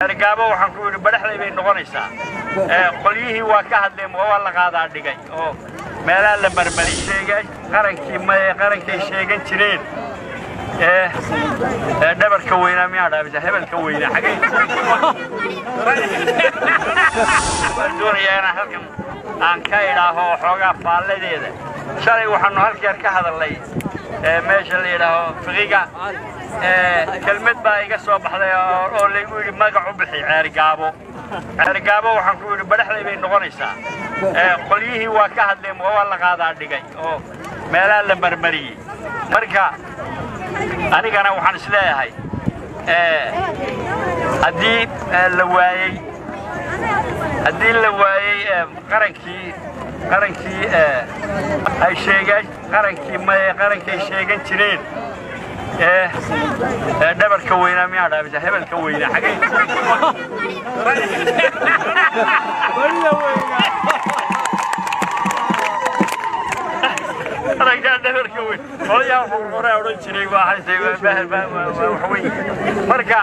Gaabo waxaan ku yidhi badhaxday bay noqonaysaa. Qolyihii waa ka hadleen, waa la qaadaa dhigay oo meelaha la marmari sheegay qarankii may qarankay sheegan jireen ee dhabarka weynaa miyaa dhaabisa hebelka weynaa xagay. Waan doonayaa inaan halkan aan ka idhaaho xoogaa faalladeeda. Shalay waxaanu halkeer ka hadalnay meesha la yidhaaho fiqiga, kelmad baa iga soo baxday oo laygu yidhi magac u bixi Ceerigaabo. Ceerigaabo waxaan ku yidhi badhaxday bay noqonaysaa. Qolyihii waa ka hadleen, waa la qaadaa dhigay oo meelaha la marmariyey. Marka anigana waxaan isleeyahay haddii la waayey, haddii la waayey qarankii ay sheegeen qarankii may qarankay sheegan jireen ee dhabarka weynaa miyaa dhaabisa hebelka weynaa xagay qarankaa dhabarka weyn qolyaha hore odhan jiray waa wax weyn. Marka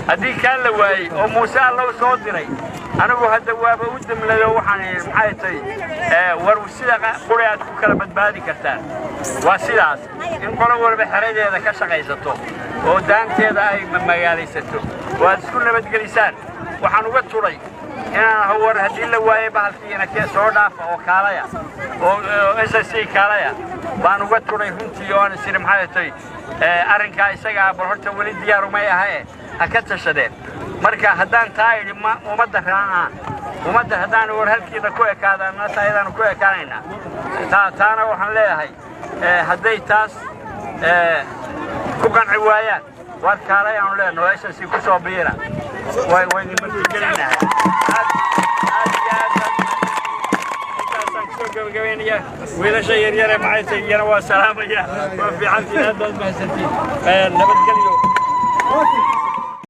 haddii kaa la waayey oo Muuse Alla u soo diray, anigu hadda waaba u damlado. Waxaan idhi maxay tay war sida quri aad ku kala badbaadi kartaan waa sidaas, in qolo walba xeradeeda ka shaqaysato oo daanteeda ay magaalaysato oo aad isku nabadgelisaan. Waxaan uga turay inaan aho war haddii la waayey bahalkiina kee soo dhaafa oo kaalaya oo s s c kaalaya baan uga turay runtii, oo aan is idhi maxay tay arrinkaa isagaa bal horta weli diyaar umay ahae ha ka tashadeen. Marka haddaan taa idhi ma ummadda raacaa ummadda haddaan war halkiina ku ekaadaan taayadaanu ku ekaanaynaa. Taana waxaan leeyahay hadday taas ku qanci waayaan war kaalay aanu leenaho s s c ku soo biira wayni martigelinahay. Aad aad iyo aad intaasaan kusoo gabagabaynaya. Wiilasha yaryare maxay tahay iyana waa salaamaya, waa fiicantiin, aad baad mahadsantiin, nabadgelyo.